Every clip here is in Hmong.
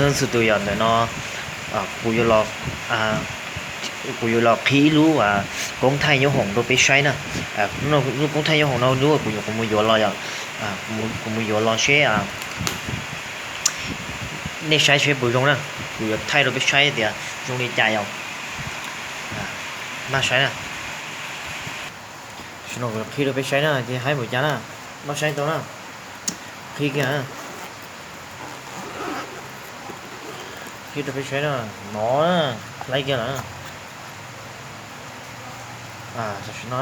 Leej txhua tus, yog ntawm no kuv yuav los, kuv yuav los qhib ib lub koob thaij nyob hoom rau peb saib na. Lub koob thaij nyob hoom no lub kuv mus yuav los yom, kuv mus yuav los seb nej saib seb puas zoo na. Kuv yuav thaij rau peb saib tias zoo li cas yom. Maj saib na. Tam sim no kuv qhib rau peb saib na, ces haib npaum cas na, maj saib tau na. Qhib kiag na. Qhib rau peb saib na, no na, laib kiag lawm na. Tam sim no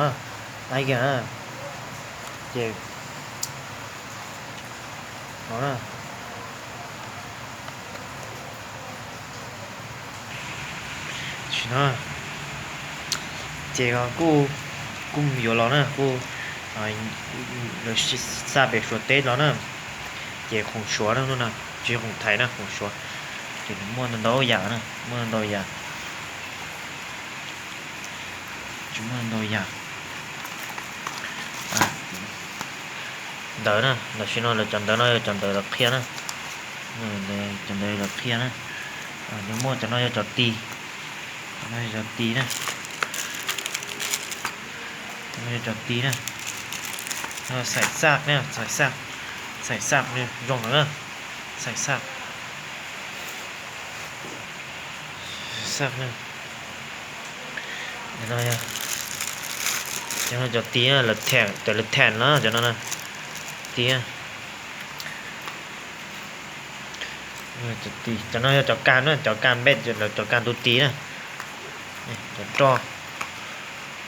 laib kiag na. Ces no na. Tam sim no ces kuj, kuj mus yuav los na, kuj lawv xa pem Suav teb los na. Ces khoom Suav na, lub no tsis khoom Thaib na, khoom Suav. Ces nws muaj ntau ntau yam na, muaj ntau ntau yam. Tsis muaj ntau yam. Ntawv na, tam sim no lawv cov ntawv no yog cov ntawv lawv qhia na. Cov ntawv lawv qhia na. Nws muaj cov no yog cov tis, cov no yog cov tis na. Cov no yog cov tis na. Xaim xaj na, xaim xaj, xaim xaj nws zoo lawm na. Xaim xaj, xaj na. Cov no cov tis, cov lawv them na, cov no tis. Cov no yog cov kas na, cov kas npej, cov kas tu tis na. Cov roj,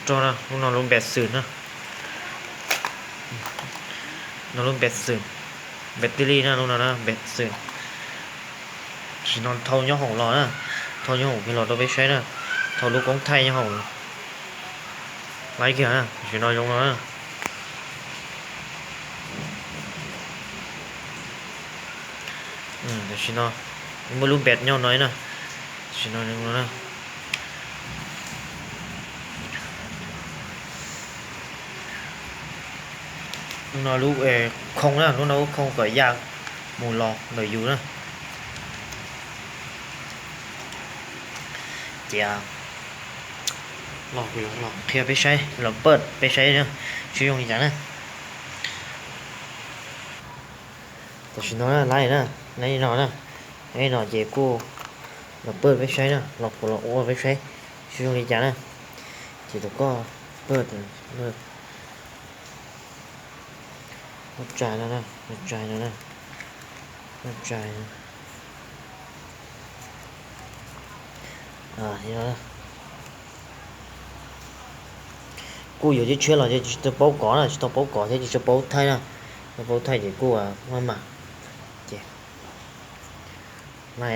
roj na, lub no lub npej xwm na. No lub npej xwm, npej tij li na, lub no na npej xwm. Tam sim no thau nyob hoom los na, thau nyob hoom kiag los rau peb saib na, thau lub koob thaij nyob hoom. Laib kiag na, tam sim no zoo no na. Tam sim no muaj lub npej nyob no na, tam sim no zoo no na. Lub no lub khoo na, lub no lub khoo kom ya mus los ntawm yus na. Ces los qhia peb saib, los pawj peb saib seb zoo li cas na. Tam sim no na, laib na, laib no na, laib no ces kuj los pawj peb saib na, los kuv los ua peb saib seb zoo li cas na. Ces tus koj pawj, ua tsaig no na, ua tsaig no na, ua tsaig no. Kuj yuav tib tshiab los tsis tau paub kov na, tsis tau paub kov thiab tsis tau paub thaij na, tsis tau paub thaij ces kuj maj mam. Ces na,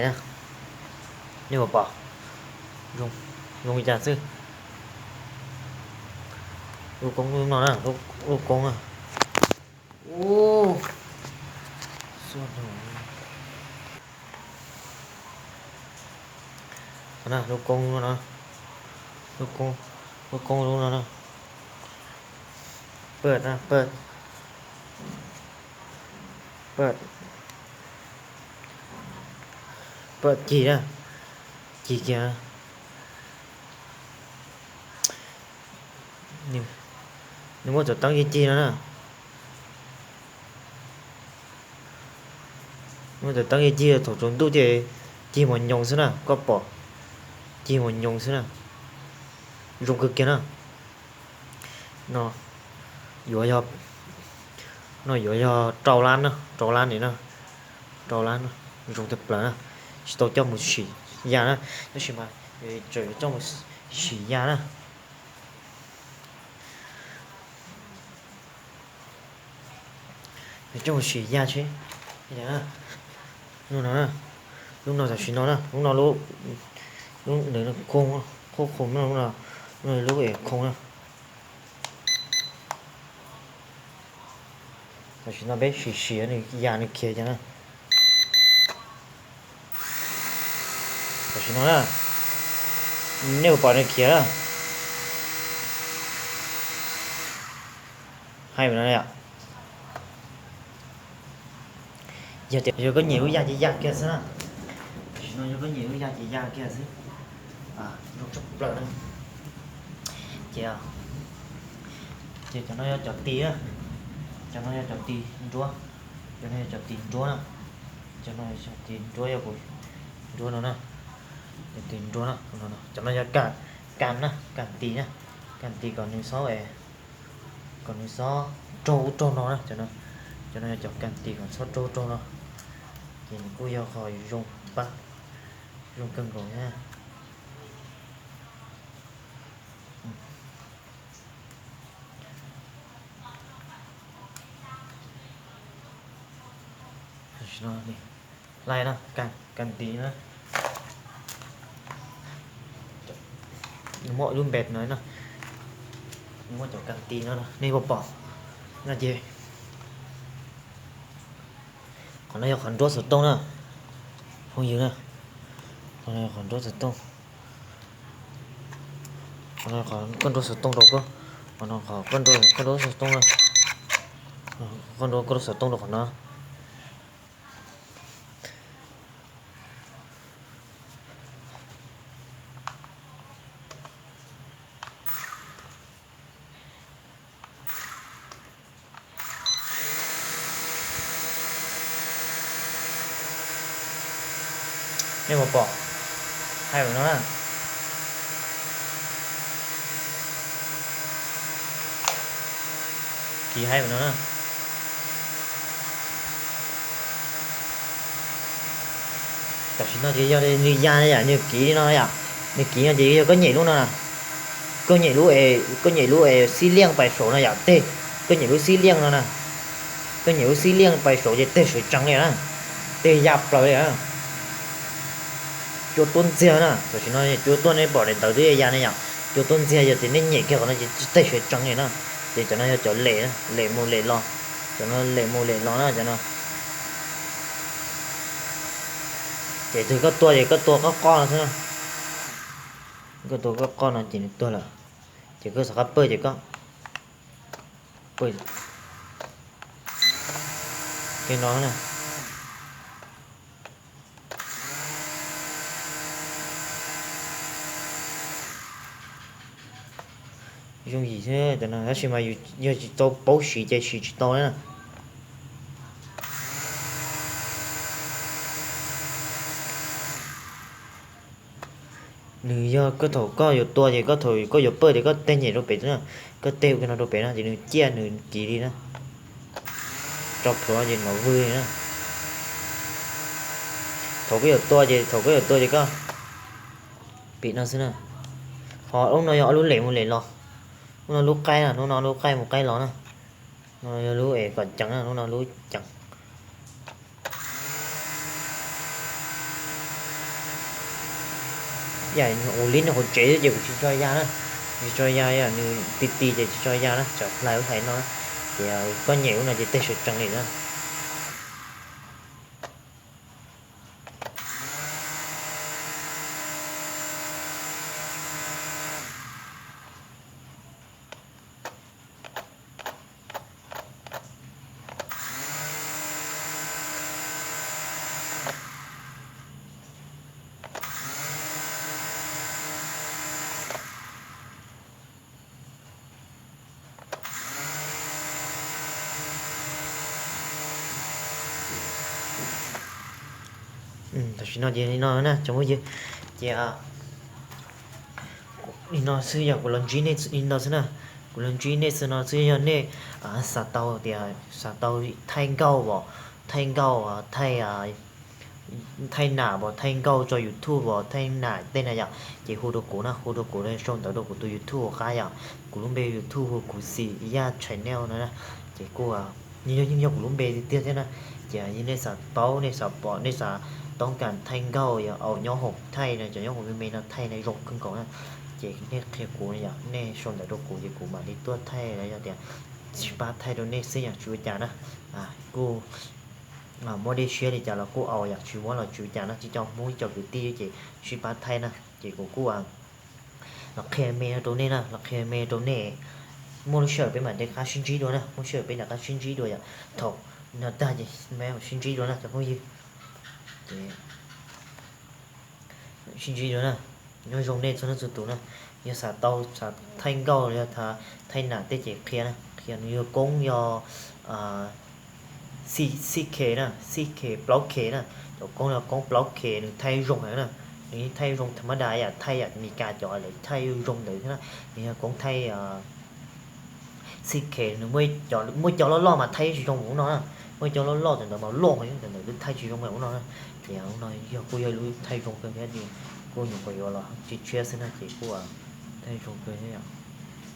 nej puas pom, zoo li cas xwb. Lub koob lub no na, lub koob na. Lub koob no, lub koob, lub koob lub no na. Pawj na, pawj, pawj, pawj cig na, cig kiag. Nws muaj cov teeb cig cig no na. Muaj cov teeb cig cig, thaum tsaus ntuj ces cig mos nyoos xwb na, koj pom, cig mos nyoos xwb na. Zoo kawg kiag na. No yuav yog, no yuav yog rau lab na, rau lab ntawm no, rau lab no, zoo tag plaws na. Tsis tau coj mus sim ya na, tab sis mas tseem yuav coj mus sim ya na. Coj mus sim ya seb. Lub no, lub no tam sim no na, lub no lub, lub nws khoo, khoo khoo no, lub no lub es khoo na. Tam sim no peb sim sim nws ya nws khiav cas na. Tam sim no na, nej puas pom nws khiav na? Hais no yom. Yog tias yog koj nyiam lub ya ces ya kiag xwb na. No yog koj nyiam lub ya ces ya kiag xwb, zoo tshaj plaws na. Ces, ces cov no yog cov tis na, cov no yog cov tis nruab, cov no yog cov tis nruab na, cov no yog cov tis nruab, yog kuv nruab no na, cov tis nruab na, cov no yog kas na, kas tis na, kas tis kom nws xob, kom nws xob raug ub raug no na, cov no yog cov kas tis kom xob raug ub raug no, ces nws kuj yog qhov zoo pab, zoo kawg nkaus na. Hlais no, kas tis na, muaj ib lub npe no, muaj cov kas tis no nej puas pom no ces qhov no yog qhov nruab xov tooj na, phooj ywg na, qhov no yog qhov nruab xov tooj, qhov no koj nruab xov tooj rau koj, qhov no qhov koj nruab xov tooj na, koj nruab koj nruab xov tooj rau qhov no. Nej puas pom? Haib ua no na. Kis haib ua no na. Tam sim no ces yog nws ya yom, nws kiv li no yom, nws kiv no ces yog koj nyem lub no na, koj nyem lub, koj nyem lub xib liaj pais saum no yom, teg, koj nyem lub xib liaj no na, koj nyem lub xib liaj pais saum ces teg sawv tsees li na, teg ya plaws li na. Cua tuaj ntxiag na, tam sim no cua tuaj nej pom daim ntawv twb ya ne yom, cua tuaj ntxiag yog tias nej nyem kiag qhov no ces teg sawv tsees li na. Ces cov no yog cov lem, lem mus lem los, cov no lem mus lem los na cov no. Ces twg koj tua ces koj tua qoj qoj no xwb na, koj tua qoj qoj no ces nws tuag lawm, ces koj xav qab pawj ces koj pawj li no na. Zoo yim xwb, tab sis mas yog tsis tau paub siv ces siv tsis tau na. Nws yog koj thaum koj yuav tua ces koj thaum koj yuav pawj ces koj teg nyem rau pem na, koj teg ua no rau pem no ces nws ciaj nws kiv li na, tso plhuav ces nov vwg li na. Thaum koj yuav tua ces, thaum koj yuav tua ces koj pim no xwb na. Ho lub no yog ob lub lem mus lem los, lub no lub qaij na, lub no lub qaij mus qaij los na, lub no yog lub es kom ceev na, lub no lub ceev. Yam ua li nej hauv tsev xwb ces kuv tsis tso ya na, tsis tso ya, yam nws ti ti ces tsis tso ya na, tsam hlais ub hlais no na, ces koj nyem ub no ces teg sawv tsees li na. Tam sim no ces li no na tsoom phooj ywg, ces li no xwb yog kuv los ntsib nej li no xwb na, kuv los ntsib nej xwb no xwb, yog nej xav tau tias xav tau thaij nkauj os, thaij nkauj thaij thaij nam os, thaij nkauj tso YouTube os, thaij nam tej na yom, ces hu rau kuv na, hu rau kuv, sau ntawv rau kuv tus YouTube qab yom. Kuv lub npe YouTube hu Kuv Xim Yaj Channel no na, ces kuj nws yog yeej yog kuv lub npe tiag tiag thiab na. Ces yog nej xav paub, nej xav pom, nej xav toob kas thaij nkauj yom, au nyob hoom thaij no, cov nyob hoom me me no thaij no zoo kawg nkaus na, ces nej qhia kuv yom, nej sau ntawv rau kuv ces kuv mam li tuaj thaij los yog tias sib pab thaij rau nej xwb yom, tsis ua cas na. Kuj muab dej siab li cas los kuj au yom, tsis muab los tsis ua cas na, tsis cov Hmoob ib co kwv tij ces sib pab thaij na, ces kuv kuj los qhia me rau nej na, los qhia me rau nej. Muaj lub sij hawm peb mam rov qab sib ntsib dua na, muaj sij hawm peb rov qab sib ntsib dua yom, thaum no tag ces peb mam sib ntsib dua na cov phooj ywg. Ces Sib ntsib dua na, nyob zoo nej txhua leej txhua tus na. Yog xav tau, xav thaij nkauj los yog thaij nam tej ces qhia na, qhia nws yog koob yog xij khe na, xij khe plaub khe na. Cov koob yog koob plaub khe nws thaij zoo heev na. Nws yeej thaij zoo tham ma da yam thaij yam Meskas cov lawv thaij zoo ntawd thiab na. Nws yog koob thaij xij khe, nws muaj cov loj loj mas thaij tsis zoo ua no na. Muaj cov loj loj cov ntawd mas loj heev, cov ntawd lub thaij tsis zoo ua no na. Ces ua no yog kuj yog lub thaij zoo kawg thiab ces kuj nyuam qhuav yuav los tshiab tshiab xwb na ces kuj thaij zoo kawg thiab yom.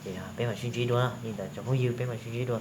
Ces peb mam sib ntsib dua na, li ntawd cov phooj ywg peb mam sib ntsib dua.